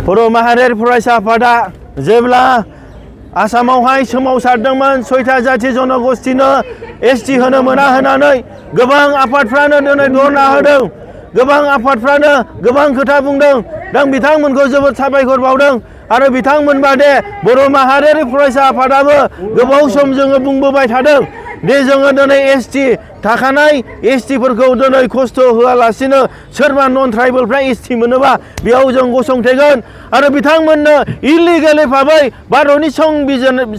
बर' माहारियारि फरायसा आफादा जेब्ला आसामावहाय सोमावसारदोंमोन 6टा जाथि जनगोष्ठीनो एसटि होनो मोना होननानै गोबां आफादफ्रानो दिनै धरना होदों गोबां आफादफ्रानो गोबां खोथा बुंदों जों बिथांमोनखौ जोबोद साबायखर बावदों आरो बिथांमोन बादे बर' माहारियारि फरायसा आफादाबो गोबाव सम जोङो बुंबोबाय थादों दे जोङो दिनै एसटि थाखानाय एसटिफोरखौ दिनै खस्थ' होआलासिनो सोरबा नन ट्राइबेलफ्रा एसटि मोनोबा बेयाव जों गसंथेगोन आरो बिथांमोननो इलिगेलि भाबै भारतनि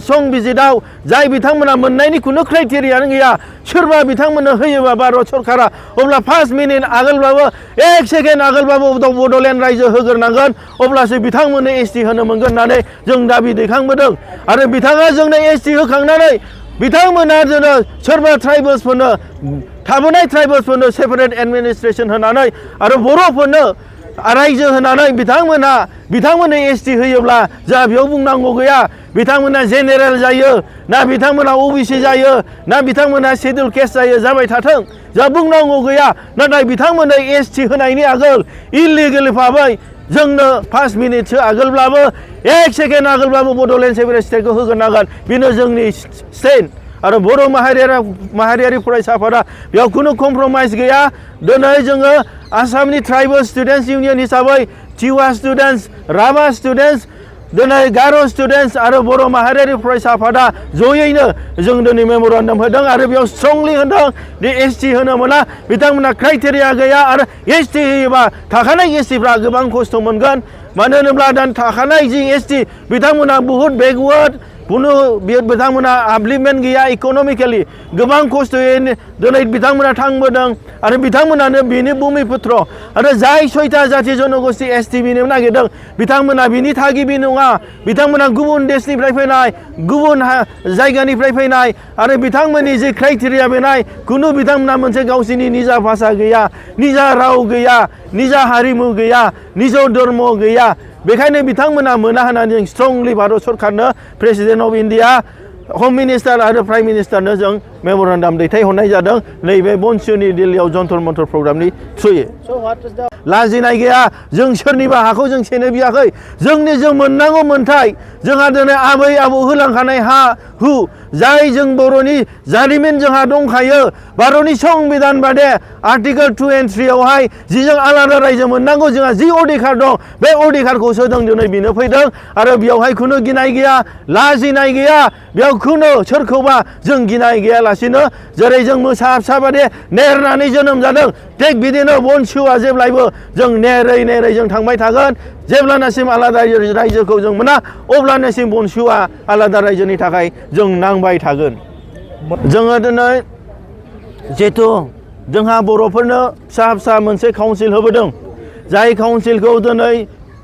संबिजिताव जाय बिथांमोना मोननायनि खुनु क्राइटेरियानो गैया सोरबा बिथांमोननो होयोबा भारत सरकारा अब्ला 5 मिनिट आगोलबाबो 1 सेकेन्ड आगोलबाबो बड'लेण्ड रायजो होग्रोनांगोन अब्लासो बिथांमोननो एसटि होनो मोनगोन होननानै जों दाबि दैखांबोदों आरो बिथाङा जोंनो एसटि होखांनानै बिथांमोना जोंनो सोरबा ट्राइबेल्सफोरनो थाबोनाय ट्राइबेल्सफोरनो सेपारेट एडमिनिस्ट्रेशन होनानै आरो बर'फोरनो रायजो होनानै बिथांमोननो एसटि होयोब्ला जोंहा बेयाव बुंनांगौ गैया बिथांमोना जेनेरेल जायो ना बिथांमोना ओबिसि जायो ना बिथांमोना शेड्युल केस्ट जायो जाबाय थाथों जोंहा बुंनांगौ गैया नाथाय बिथांमोननो एसटि होनायनि आगोल इलिगेल भाबै जोंनो 5 मिनिटसो आगोलब्लाबो 1 सेकेन्ड आगोलब्लाबो बड'लेण्ड सेपारेट स्टेटखौ होग्रोनांगोन बेनो जोंनि स्टेन्ड आरो बर' माहारियारि फरायसा आफादा बेयाव खुनु कमप्रमाइज गैया दिनै जोङो आसामनि ट्राइबेल स्टुडेन्टस इउनियन हिसाबै टिवा स्टुडेन्टस राभा स्टुडेन्टस दिनै गार' स्टुडेन्टस आरो बर' माहारियारि फरायसा आफादा जयैनो जों दिनै मेम'रेन्डाम होदों आरो बेयाव स्ट्रंलि होदों दि एसटि होनो मोना बिथांमोना क्राइटेरिया गैया आरो एसटि होयोबा थाखानाय एसटिफ्रा गोबां खस्थ' मोनगोन मानो होनोब्ला दा थाखानाय जि एसटि बिथांमोना बुहुत बेकवार्ड बिथांमोना आपलिपमेन्ट गैया इक'नमिकेलि गोबां खस्थ'यै दिनै बिथांमोना थांबोदों आरो बिथांमोनानो बिनि भुमिपुत्र आरो जाय 6टा जाथि जनगोष्ठी एसटि बिनो नागिरदों बिथांमोना बिनि थागिबि नङा बिथांमोना गुबुन देशनिफ्राय फैनाय गुबुन जायगानिफ्राय फैनाय आरो बिथांमोननि जे क्राइटेरिया बेनाय खुनु बिथांमोना मोनसे गावसिनि निजा भाषा गैया निजा राव गैया निजा हारिमु गैया निजा धर्म गैया बेखायनो बिथांमोना मोना होननानै जों स्ट्रंलि भारत सरकारनो president of India home minister आरो प्राइम मिनिस्टारनो जों मेम'रेन्डाम दैथायहरनाय जादों नैबे बनसुनि दिल्लीयाव जन्तर मन्तर प्रग्रामनि थ्रुयै लाजिनाय गैया जों सोरनिबा हाखौ जों सेनो बियाखै जों मोननांगौ मोन्थाय जोंहा दिनै आबै आबौ होलांखानाय हा हु जाय जों बर'नि जारिमिन जोंहा दंखायो भारतनि संबिधान बादे आर्टिकेल 2 and 3 आवहाय जिजों आलादा रायजो मोननांगौ जोंहा जि अधिकार दं बे अधिकारखौसो जों दिनै बिनो फैदों आरो बेयावहाय खुनु गिनाय गैया लाजिनाय गैया बेयाव खुनु सोरखौबा जों गिनाय गैयालासिनो जेरै जों मोसा फिसा बादि नेरनानै जोनोम जादों थिग बिदिनो बनसुआ जेब्लायबो जों नेरै जों थांबाय थागोन जेब्लानासिम आलादा रायजोखौ जों मोना अब्लानासिम बनसुआ आलादा रायजोनि थाखाय जों नांबाय थागोन जोङो दिनै जिहेथु जोंहा बर'फोरनो फिसा मोनसे काउन्सिल होबोदों जाय काउन्सिलखौ दिनै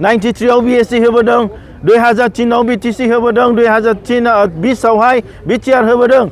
93 आव बिएससि होबोदों 2003 आव बिटिसि होबोदों 2020 आवहाय बिटिआर होबोदों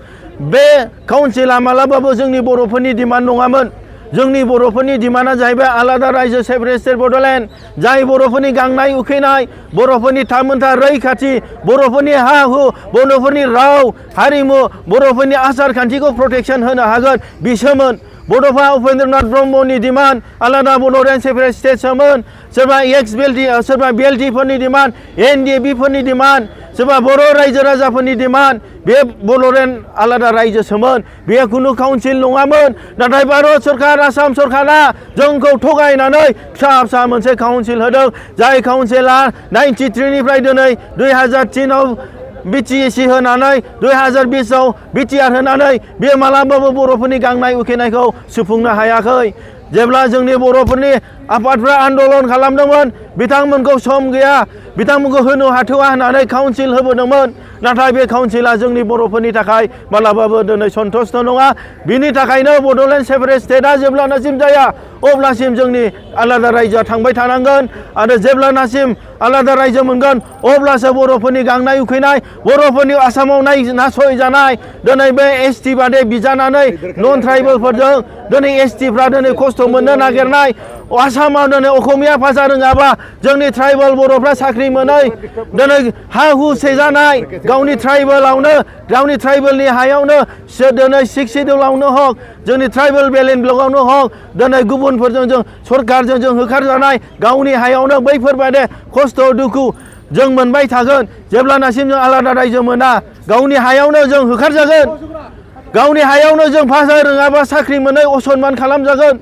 बे काउन्सिला मालाबाबो जोंनि बर'फोरनि डिमान्ड नङामोन जोंनि बर'फोरनि डिमान्डआ जाहैबाय आलादा रायजो सेपारेट स्टेट बड'लेण्ड जाय बर'फोरनि गांनाय उखैनाय बर'फोरनि थामोनथा रैखाथि बर'फोरनि हा हु बर'फोरनि राव हारिमु बर'फोरनि आसार खान्थिखौ प्रटेक्सन होनो हागोन बिसोमोन बड'फा उपेन्द्रनाथ ब्रह्मनि डिमान्ड आलादा बड'लेण्ड सेपारेट स्टेटसोमोन सोरबा एक्स बेल्टि सोरबा बेल्टिफोरनि डिमान्ड एनडिएफबिफोरनि डिमान्ड सोरबा बर' रायजो राजाफोरनि डिमान्ड बे बड'लेण्ड आलादा रायजोसोमोन बे खुनु काउन्सिल नङामोन नाथाय भारत सरकार आसाम सरकारा जोंखौ थगायनानै फिसा मोनसे काउन्सिल होदों जाय काउन्सिला 93 निफ्राय दिनै 2003 आव बिटिएसि होनानै 2020 आव बिटिआर होनानै बे मालाबाबो बर'फोरनि गांनाय उखैनायखौ सुफुंनो हायाखै जेब्ला जोंनि बर'फोरनि आफादफ्रा आन्दलन खालामदोंमोन बिथांमोनखौ सम गैया बिथांमोनखौ होनो हाथ'वा होननानै काउन्सिल होबोदोंमोन नाथाय बे काउन्सिला जोंनि बर'फोरनि थाखाय मालाबाबो दिनै सन्थुष्ट नङा बिनि थाखायनो बड'लेण्ड सेपारेट स्टेटआ जेब्लानासिम जाया अब्लासिम जोंनि आलादा रायजोआ थांबाय थानांगोन आरो जेब्लानासिम आलादा रायजो मोनगोन अब्लासो बर'फोरनि गांनाय उखैनाय बर'फोरनि आसामाव नासयजानाय दिनै बे एसटि बादे बिजानानै नन ट्राइबेलफोरजों दिनै एसटिफ्रा दिनै खस्थ' मोननो नागिरनाय आसामाव दिनै असमिया भाषा रोङाबा जोंनि ट्राइबेल बर'फ्रा साख्रि मोनै दिनै हा हु सेजानाय गावनि ट्राइबेलावनो गावनि ट्राइबेलनि हायावनो दिनै 6 सिडिउलावनो हक जोंनि ट्राइबेल बेलेन्स ब्लकआवनो हक दिनै गुबुन गुबुनफोरजों जों सरकारजों जों होखारजानाय गावनि हायावनो बैफोरबायदि खस्थ' दुखु जों मोनबाय थागोन जेब्लानासिम जों आलादा रायजो मोना गावनि हायावनो जों होखारजागोन गावनि हायावनो जों भाषा रोङाबा साख्रि मोनै असनमान खालामजागोन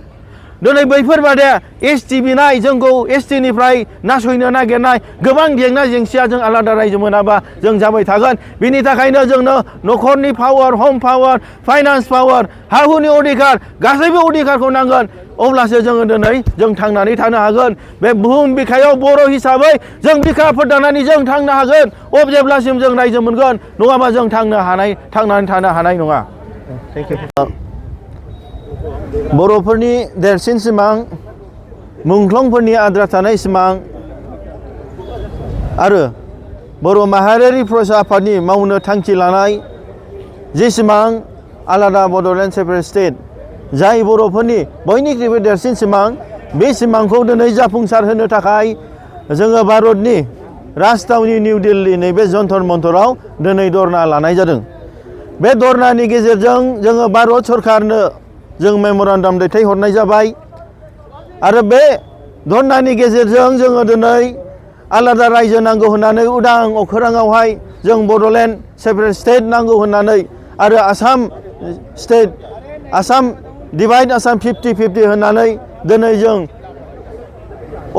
दिनै बैफोरबादि एसटि बिनाय जोंखौ एसटिनिफ्राय नासयनो नागिरनाय गोबां जेंना जेंसिया जों आलादा रायजो मोनाबा जों जाबाय थागोन बिनि थाखायनो जोंनो न'खरनि पावार हम पावार फाइनान्स पावार हा हुनि अधिकार गासैबो अधिकारखौ नांगोन अब्लासो जोङो दिनै जों थांनानै थानो हागोन बे बुहुम बिखायाव बर' हिसाबै जों बिखा फोरदांनानै जों थांनो हागोन जेब्लासिम जों रायजो मोनगोन नङाबा जों थांनानै थानो हानाय नङा बर'फोरनि देरसिन सिमां मुंख्लंफोरनि आद्रा थानाय सिमां आरो बर' माहारियारि फरायसा आफादनि मावनो थांखि लानाय जि सिमां आलादा बड'लेण्ड सेपारेट स्टेट जाय बर'फोरनि बयनिख्रुइबो देरसिन सिमां बे सिमांखौ दिनै जाफुंसार होनो थाखाय जोङो भारतनि राजथावनि निउ दिल्ली नैबे जन्तर मन्तराव दिनै धरना लानाय जादों बे धरनानि गेजेरजों जोङो भारत सरकारनो जों मेम'रेन्डाम दैथायहरनाय जाबाय आरो बे धरनानि गेजेरजों जोङो दिनै आलादा रायजो नांगौ होननानै उदां अखोराङावहाय जों बड'लेण्ड सेपारेट स्टेट नांगौ होननानै आरो आसाम डिभाइड आसाम 50-50 होननानै दिनै जों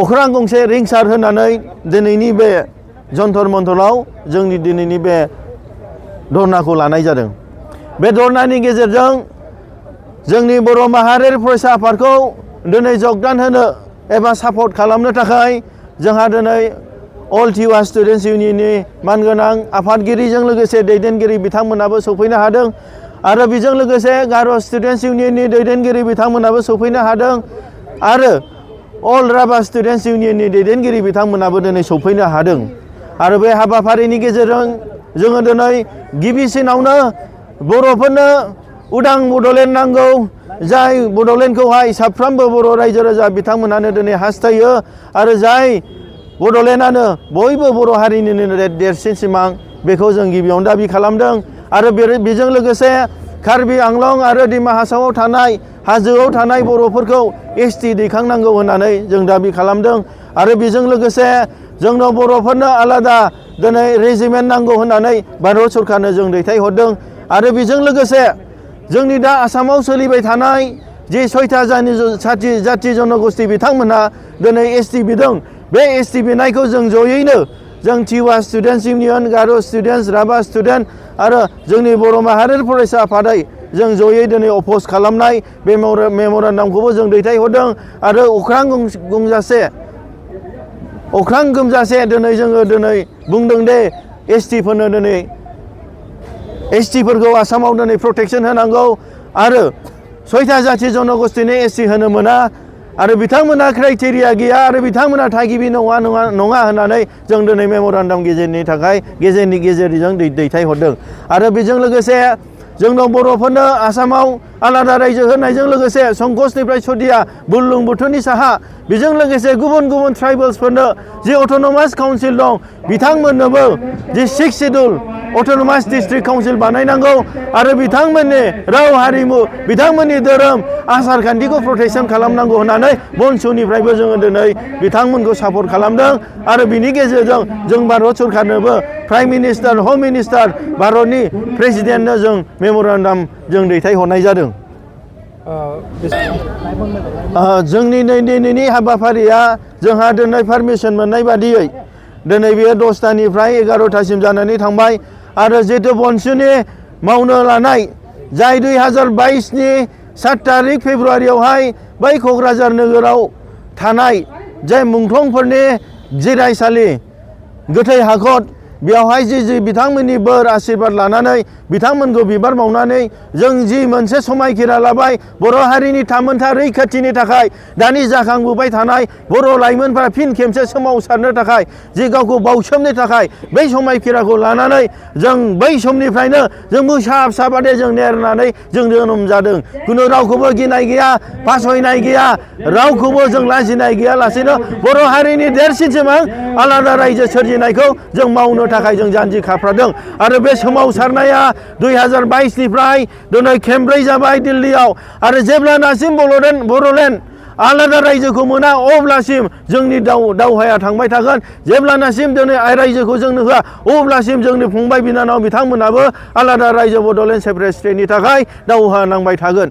अख्रां गंसे रिंसार होनानै दिनैनि बे जन्तर मन्तराव जोंनि दिनैनि बे धरनाखौ लानाय जादों बे धरनानि गेजेरजों जोंनि बर' माहारियारि फरायसा आफादखौ दिनै जगदान होनो एबा सापर्ट खालामनो थाखाय जोंहा दिनै अल टिवा स्टुडेन्टस इउनियननि मानगोनां आफादगिरिजों लोगोसे दैदेनगिरि बिथांमोनाबो सफैनो हादों आरो बेजों लोगोसे गार' स्टुडेन्टस इउनियननि दैदेनगिरि बिथांमोनाबो सफैनो हादों आरो अल राभा स्टुडेन्टस इउनियननि दैदेनगिरि बिथांमोनाबो दिनै सफैनो हादों आरो बे हाबाफारिनि गेजेरजों जोङो दिनै गिबिसिनावनो बर'फोरनो उदां बड'लेण्ड नांगौ जाय बड'लेण्डखौहाय साफ्रोमबो बर' रायजो राजा बिथांमोनानो दिनै हास्थायो आरो जाय बड'लेण्डआनो बयबो बर' हारिनिनो देरसिन सिमां बेखौ जों गिबियावनो दाबि खालामदों आरो बेजों लोगोसे कार्बि आंलं आरो दिमा हासावआव थानाय हाजोआव थानाय बर'फोरखौ एसटि दैखांनांगौ होननानै जों दाबि खालामदों आरो बेजों लोगोसे जोंनो बर'फोरनो आलादा दिनै रेजिमेन्ट नांगौ होननानै भारत सरकारनो जों दैथायहरदों आरो बेजों लोगोसे जोंनि दा आसामाव सोलिबाय थानाय जे 6था जाथि जनगोष्ठी बिथांमोनहा दिनै एसटि बिदों बे एसटि बिनायखौ जों जयैनो जों टिवा स्टुडेन्टस इउनियन गार' स्टुडेन्टस राभा स्टुडेन्ट आरो जोंनि बर' माहारियारि फरायसा आफादै जों जयै दिनै अप'ज खालामनाय बे मेम'रेन्डामखौबो जों दैथायहरदों आरो अख्रां गोमजासे दिनै जोङो दिनै बुंदों दे एसटिफोरनो दिनै एसटिफोरखौ आसामाव दिनै प्रटेक्सन होनांगौ आरो 6था जाथि जनगोष्ठीनो एसटि होनो मोना आरो बिथांमोना क्राइटेरिया गैया आरो बिथांमोना थागिबि नङा होननानै जों दिनै मेम'रेन्डाम गेजेरनि गेजेरजों दैथायहरदों आरो बेजों लोगोसे जोंनाव बर'फोरनो आसामाव आलादा रायजो होनायजों लोगोसे संकसनिफ्राय सदिया बुरलुंबुथुरनि साहा बेजों लोगोसे गुबुन गुबुन ट्राइबेल्सफोरनो जि अट'नमास काउन्सिल दं बिथांमोननोबो जि 6 शिड्युल अट'नमास डिस्ट्रिक्ट काउन्सिल बानायनांगौ आरो बिथांमोननि राव हारिमु बिथांमोननि धोरोम आसार खान्थिखौ प्रटेक्सन खालामनांगौ होननानै बनसुनिफ्रायबो जोङो दिनै बिथांमोनखौ सापर्ट खालामदों आरो बिनि गेजेरजों जों भारत सरकारनोबो प्राइम मिनिस्टार हम मिनिस्टार भारतनि प्रेसिडेन्टनो जों मेम'रेन्डाम जों दैथायहरनाय जादों जोंनि दिनैनि हाबाफारिया जोंहा दिनै पारमिसन मोननाय बादियै दिनै बेयो 10थानिफ्राय 11थासिम जानानै थांबाय आरो जिहेतु बनसुनि मावनो लानाय जाय 2022नि 7 तारिख फेब्रुवारियावहाय बै क'क्राझार नोगोराव थानाय जाय मुंख्लंफोरनि जिरायसालि गोथै हाखर बेवहाय जि बिथांमोननि बोर आशीर्बाद लानानै बिथांमोनखौ बिबार बावनानै जों जि मोनसे समायखिरा लाबाय बर' हारिनि थामोनथा रैखाथिनि थाखाय दानि जाखांबोबाय थानाय बर' लाइमोनफोरा फिन खेबसे सोमावसारनो थाखाय जि गावखौ बावसोमनो थाखाय बै समायखिराखौ लानानै जों बै समनिफ्रायनो जों मोसा बादे जों नेरनानै जों जोनोम जादों खुनु रावखौबो गिनाय गैया फासयनाय गैया रावखौबो जों लाजिनाय गैयालासेनो बर' हारिनि देरसिन सिमां आलादा रायजो सोरजिनायखौ जों मावनो थाखाय जों जानजि खाफ्रादों आरो बे सोमावसारनाया 2022निफ्राय दिनै खेमब्रै जाबाय दिल्लीयाव आरो जेब्लानासिम बड'लेण्ड आलादा रायजोखौ मोना अब्लासिम जोंनि दावहाया थांबाय थागोन जेब्लानासिम दिनै रायजोखौ जोंनो होआ अब्लासिम जोंनि फंबाय बिनानाव बिथांमोनाबो आलादा रायजो बड'लेण्ड सेपारेट स्टेटनि थाखाय दावहा नांबाय थागोन।